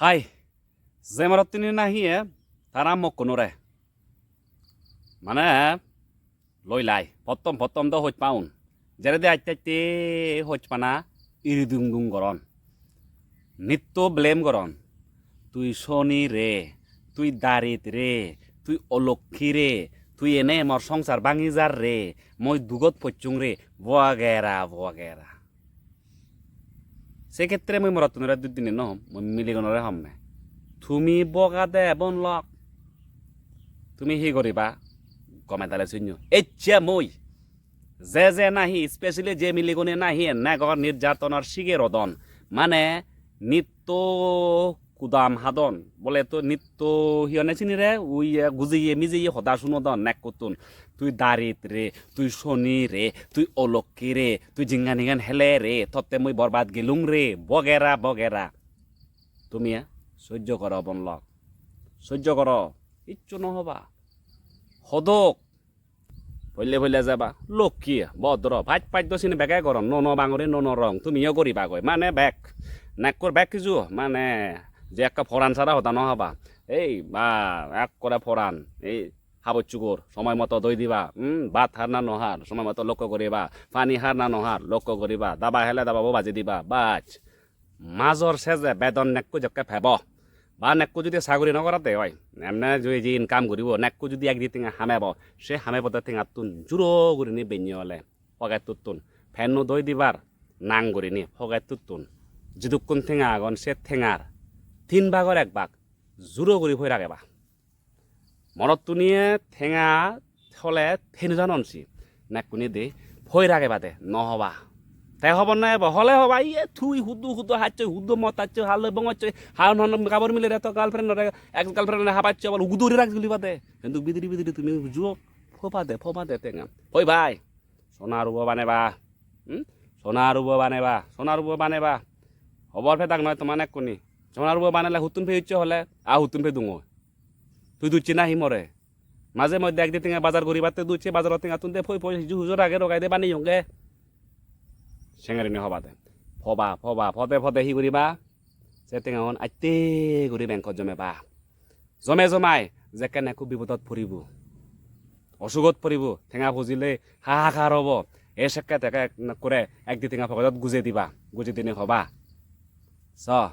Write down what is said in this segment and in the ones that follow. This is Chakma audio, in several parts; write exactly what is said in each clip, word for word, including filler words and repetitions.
Hai, je morottuni nahi e, tara mokkunore. Mane, loi lai, pottom pottom do hoj paun. Jerede atte atte hoj pana iri dung dung goron. Nitto blame goron. Tui soni re, tui darit re, tui olokki re, tui ene mor songsar bangi jar re, mui dugot possung re, bogera, bogera. Se khetre mui morottunore duk dine no hom, mui miligunore homme. Tumi bogade bon lok. Tumi hi goriba? Gome dale sunyo. Ecche mui. Je je nahi, specially je miligune nahi, enne gor nirjatonor siger odon. Mane, nitto kudam hadon. Bole to nitto hi honne sinire, ui, eh, gujiye mijeye hoda sunodon nekkuttun. Tui darit re, tui soni re, tui olokki re, tui jingan hingan hele re, totte mui borbad gelung re, bogera, bogera. Tumi, eh, sojjo goro bon lok. Sojjo goro, icchu no hoba. Hodok. Poille poille jeba. Lokki, bodro, pach pach do sini bege goron. No no bangori, no no rong. Tumiyo goriba goi. Mane bek. Nekkur bek kiju. Mane je ekka poran sara hoda no hoba. Ei, ba, ekkore poran. Ei, haboj sugor, somoi moto doi diba, hmm, bhat har na no har, somoi moto lokko guriba, pani har na no har, lokko guriba, daba hele dababo baji diba, bas. Major seje bedon nekku jokke pebo. Ba nekku judi saguri no gorade oi, emne jui ji income guribo, nekku judi ek di tenga hamebo, se hamebo de tengattun juro gurini benne ole, pockettuttun. Penno doi dibar nang gurini pockettuttun. Jidukkun tenga agon se tengar tin bagor ek bag juro guri poi rageba. Morottuniye tenga hole thenu janon si. Nekkuni de poi rage bade no hoba. Te hobor no ebo, hole hoba, "Iye, tui hudu hudu hacchoi, hudu mot hacchoi, halloi bongochoi, haun hon gabor mile re to girlfriend ore, ex girlfriend ore habacchoi, abal ugudu uri ragili bade." Hintu bidiri bidiri tumi bujo, pho bade, pho bade tenga. Poi bai. Sonar ubo baneba. Hmm? Sonar ubo baneba. Sonar ubo baneba. Hobor pedak noi tomar nekkuni. Sonar ubo banele huttun peyucche hole, a huttun pedungo. Tui ducche nahi more? Maje moddhe ek di tenga bazar guribatte ducche, bazarot tengattun de poi poi hiju hujor age rogai de baneyonge. Sengerini hoba de. Phoba, phoba, phode phode hi guriba? Se tengaun atte guri bankot jomeba. Jome jomai jekken ekku bipodot poribo, osugot poribo, tenga pujile hahakar obo. E sekke teke ekkore ek di tenga poketot guje diba, guje dine hoba, "So,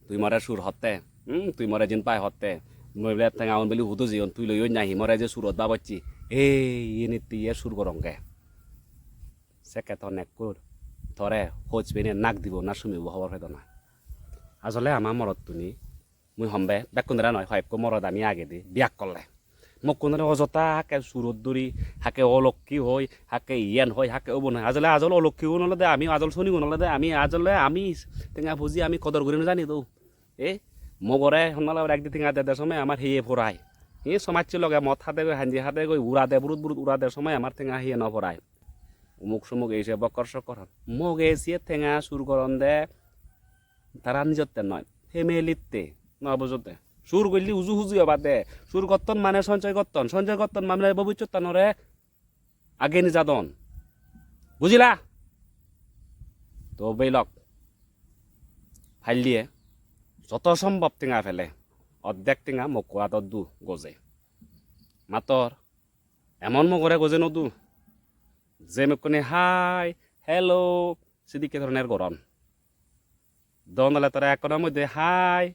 tui more sur hotte, hmm, tui more jin pai hotte, mui bile tengaun bili hudu jeyon, tui loyon nahi more je surot babocchi, ei, iyenitte iye sur gorongge." Sekke to nekkur tore hoj pene nak dibo na sumibo hobor pedo na. Asole ama morottuni, mui hombe, bekkunore noi, hoyekko morot ami agede, biyakkolle. Mokkunore ojota hakke surot duri, hakke olokki hoi, hakke iyen hoi, hakke ubon hoi. Asole ajol olokkigun olode ami, ajol sonigun olode ami, ajole ami tenga puji ami kodor guri no jani do. E, mogore honna lagor ek di tenga dede somoi amar heye porai. E, somajje loge mot hadegoi, hanji hadegoi, urade, burut burut urade somoi amar tenga heye no porai. Umuk sumuk ei se bokkor sokkor hon. Moge siye tenga sur goronde tara nijotte noi, family-tte, no bujode. Sur golle uju huji obade. Sur gotton mane sonchoi gotton, sonchoi gotton mane bobissottanore age nijadon. Bujila? To beilok. Palle joto sombhob tenga pele, oddek tenga mokko adot du goje. Mattor emon mogore goje no du. Je mekkune hi, hello, sidikke dhoronor goron. Don dale tara ekkono moddhe hi,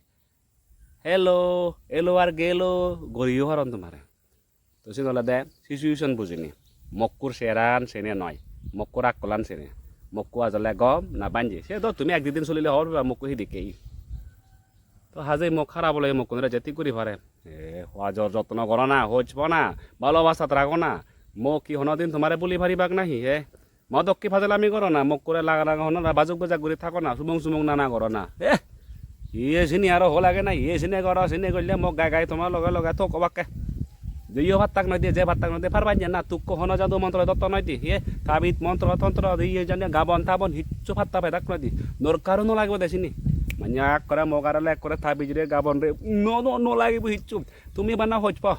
hello, elo ar gelo goriyo paron tomare. To siyen olode situation bujini. Mokkur seran sene noi, mokkur akkolan sene. Mokku ajole gom na banje. Se do tumi ek di din solile hobor peba mokku hidikke. To haje mok harap ole mokkunore je thik guri pare. E, hojor jotno gorona, hoj pona, bhalobasat ragona. Mok hi honodin tomare bhuli paribak nahi, he? Mo dokke pajalami gorona, mokkure laga laga honora, bajok bajak guri thagona, sumong sumong nana gorona. Eh! Iye sini aro hol age na, iye sini goro, sini golle mok gai gai tomar loge loge thok obakke. Jeyo pattak noi de, je pattak noi de, parban je na, tukko hono jadu montro dotto noi de, iye tabit montro tontro de, iye jani gabon tabon, hicchu patta pedak noi de. Dorkaru no lagibo de sini. Manya ekkore mok arole ekkore tabit re gabon re, no, no, no lagibo hicchu. Tumi bana hoj po.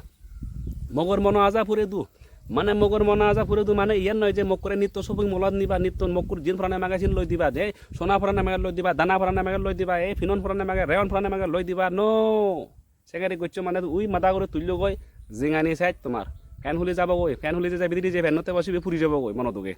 Mogor mono aja pure du. Mane mogor mona aja pure du mane iyan noi je mokkore nitto shopping mall-ot niba, nitto mokkur jin porane mage sin loi diba, je sona porane mage loi diba, dana porane mage loi diba, ei pinon porane mage, reon porane mage loi diba, no. Segeri goccho mane ui mada ugure tullo goi, jingani sej tomar. Fan huli jabo goi, fan huli je je bidire je fan notte bo sibe puri jabo goi, mono duge.